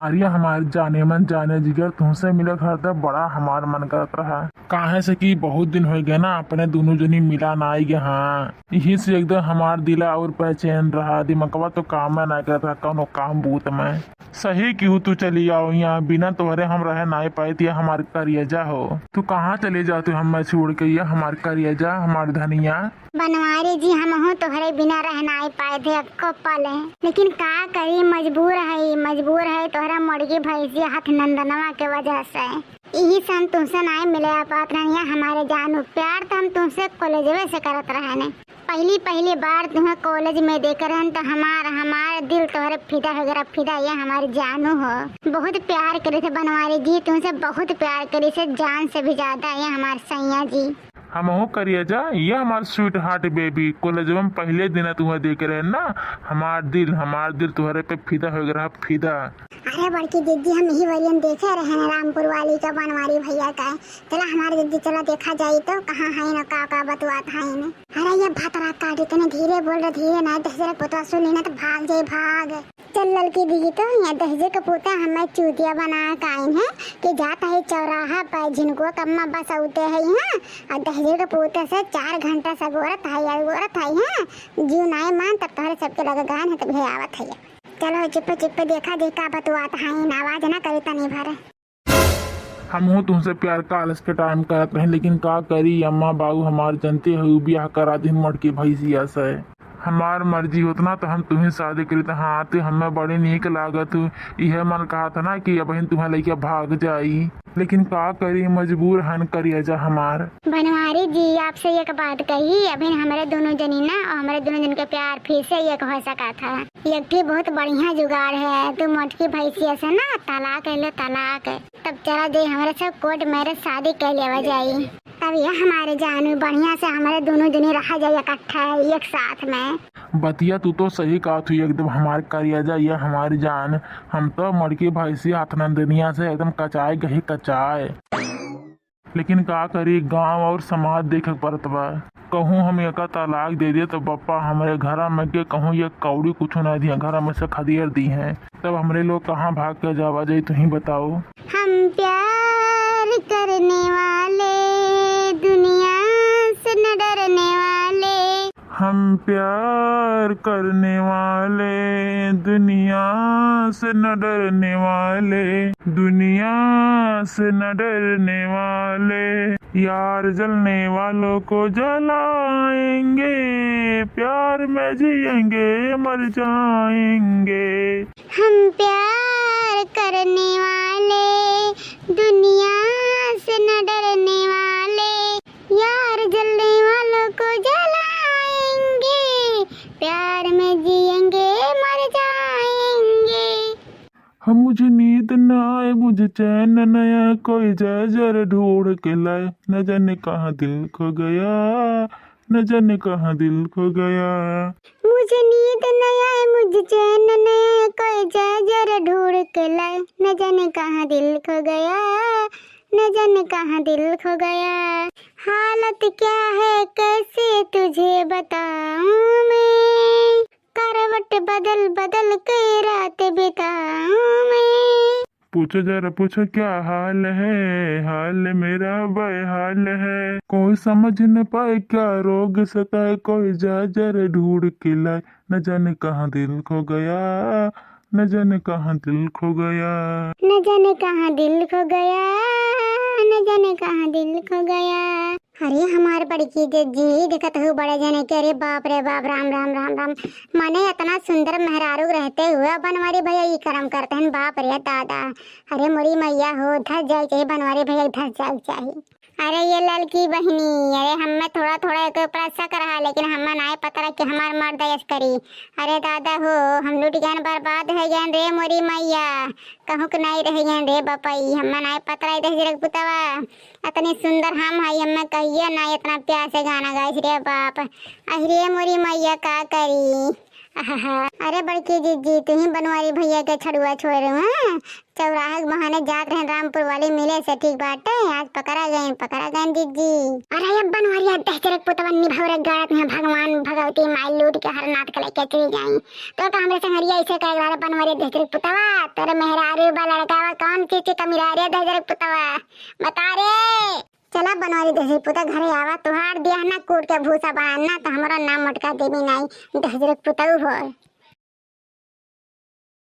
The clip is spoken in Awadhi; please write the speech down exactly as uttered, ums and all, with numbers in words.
अरे हमार जाने मन जाने जिगर, तुमसे मिले खातिर बड़ा हमार मन करत रहा। काहे से कि बहुत दिन होइ गए ना, अपने दुनों जनी मिला नाई गए। हाँ, यही से एकदम हमार दिला और बेचैन रहा, दिमगवा तो काम में नाई करत रहा, कौनो काम बूत में। सही किहू तू चली आओ यहाँ, बिना तोहरे हम रह नाई पाइत, या हमार करियजा हो। तू कहाँ चली जातू हमें छोड़ के, या हमार करियजा, हमार धनिया? बनवारी जी, हमहू तोहरे बिना रह नाई पाइत है एको पल। लेकिन का करी, मजबूर है, मजबूर है तोहरा मोटकी भैंसिया हथनंदनवा के वजह से। यही से हम तुमसे नाई मिले पात रहनी है हमारे जानू। प्यार तो हम तुमसे कॉलेजवे से करत रहने। पहली पहली बार तुम्हें कॉलेज में देखे रहन तो हमार, हमार दिल तोहरे फिदा हो गया, फिदा ये हमारी जानू हो। बहुत प्यार करे थे बनवारी जी तुमसे, बहुत प्यार करे से, जान से भी ज्यादा ये हमार सैया जी। हमहू करियजा, ये हमार sweetheart baby, कॉलेजवा में पहले दिन तुहे देखे रहे ना, हमार दिल, हमार दिल तुहरे पे फिदा हो गया, फिदा। अरे बड़की दीदी, हम यही वरियन देखे रहे हैं रामपुर वाली का, बनवारी भैया का। चला हमारे दीदी, चला देखा जाई तो कहाँ है ना, का का बतुआत है ना। अरे ये भतरा काटी, तने धीरे बोल रे, धीरे, ना दहिजर के पुतवा सुन ली ना तो भाग जाई, भाग। चल ललकी दीदी, तो यहाँ दहिजर के पुतवा हमें चूतिया बना के आइन है कि जात है चौराहा पर झिनको कम्मा बस उते है यहाँ, और दहिजर के पुतवा से चार घंटा से गोरत है, यार गोरत है यहाँ, जीव नाय मान तब तोहरे सबके लगे गायन है तब हे आवत है। चलो चुप्पे चुप्पे देखा दे का बतुआत है, आवाज ना करे तनी भर। हमहू तुमसे प्यार कॉलेज के टाइम करत रहे, लेकिन का करी, अम्मा बाबू हमार जनते हो, बियाह करा दिन मोटकी भैंसिया से। हमार मर्जी होत ना तो हम तुम्हें शादी करी, तो हाँ, तू हमें बड़ी नीक लागत हो। इहे मन कहत ना कि अबहिन तुम्हें लेके भाग जाई, लेकिन का करी, मजबूर हन करियजा हमार। बनवारी जी, आपसे एक बात कही, अबहिन हमरे दोनों जनी ना और हमरे दोनों जन के प्यार फिर से एक हो सका था। एक ठे बहुत बढ़िया जुगाड़ है, तू मोटकी भैंसिया से ना तलाक ले लो, तलाक। तब चला जाई हमरे सब court marriage शादी कर लेवा जाई। तब ये हमारे जानू बढ़िया से हमारे दोनों जने रहा जाए इकट्ठा एक साथ में। बतिया तू तो सही कहत हुई एकदम हमार करियजा, ये हमारी जान। हम तो मोटकी भैंसी हथनंदनिया से एकदम कचाए गही कचाए। लेकिन का करी, गांव और समाज देखे के पड़त बा। कहूँ हम एका तलाक दे दिए तो बप्पा हमरे घरा में के कहूँ एक कौड़ी कुछ ना दिया, घरा में से खदेड़ दी हैं। तब हमरे लोग कहाँ भाग के जावा जाई, तुहीं बताओ। हम प्यार करने वाले, दुनिया से न डरने वाले। हम प्यार करने वाले, दुनिया से न डरने वाले, दुनिया से न डरने वाले। यार जलने वालों को जलाएंगे, प्यार में जिएंगे, मर जाएंगे। हम प्यार करने वाले, दुनिया से न डरने वाले, यार जलने वालों को जलाएंगे, प्यार में जिएंगे, मर जाएंगे। हम, मुझे नींद न आए, मुझे चैन न आए, कोई जय जर ढूंढ के लाए, न जाने कहाँ दिल खो गया, न जाने कहाँ दिल खो गया। मुझे नींद न आए, मुझे चैन न आए, कोई जय जर ढूंढ के लाए, न जाने कहाँ दिल खो गया, न जाने कहाँ दिल खो गया। हालत क्या है, कैसे तुझे बताऊं मैं, करवट बदल बदल के रात बिताऊं मैं। पूछो जरा पूछो क्या हाल है, हाल मेरा बेहाल है। कोई समझ न पाए क्या रोग सताए, कोई जय जर ढूंढ के लाए, न जाने कहाँ दिल खो गया, न जाने कहाँ दिल खो गया। न जाने कहाँ दिल खो गया, न जाने कहाँ दिल खो गया। अरे हमार बड़की दीदी, देखत हूँ बड़े जने के, अरे बाप रे बाप, राम राम राम राम। माने इतना सुंदर मेहरारू रहते हुए बनवारी भैया ई करम करते हैं, बाप रे दादा। अरे मोरी मैया हो, धस जाए चाहिए बनवारी भैया, धस जाए चाहिए। अरे ये ललकी बहिनी, अरे हमें थोड़ा थोड़ा एक ऊपर शक रहा, लेकिन हमें नाय पता रहा कि हमार मर्द ऐस करी। अरे दादा हो, हम लूट गए, बर्बाद हो गए रे मोरी मैया। कहूँ के नाय रह गए रे बपई, हमें नाय पता रहा दहिजर के पुतवा। इतनी सुंदर हम हई, हमें कहिए ना इतना प्यार से गाना गाइस रे बाप। अहि रे मोरी मैया का करी। अरे बड़की जिज्जी, तुहीं बनवारी भैया के छड़ुआ छोड़े रहे हैं, चौराहे के बहाने जात रहे रामपुर वाली मिले से, ठीक बाटे, आज पकड़ा गए, पकड़ा गए जिज्जी। अरे ये बनवारिया दहिजरे के पुतवा निभौरे गाड़त हैं, भगवान भगवती माई लूट के हर नाथ के लेके चली जाई। तो का हमरे संगरिया ऐसे कहे वाले बनवारिया दहिजरे के पुतवा, तोरे मेहरारू बा लड़का बा, कौन चीज के कमी रह रे दहिजरे के पुतवा, बता रे। चला बनवारी दहिजरे के पुतवा घरे आवा, तुहार दिया ना कूट के भूसा बना ना, तो हमारा नाम मोटका देवी नाई दहिजरे के पुतवा हो।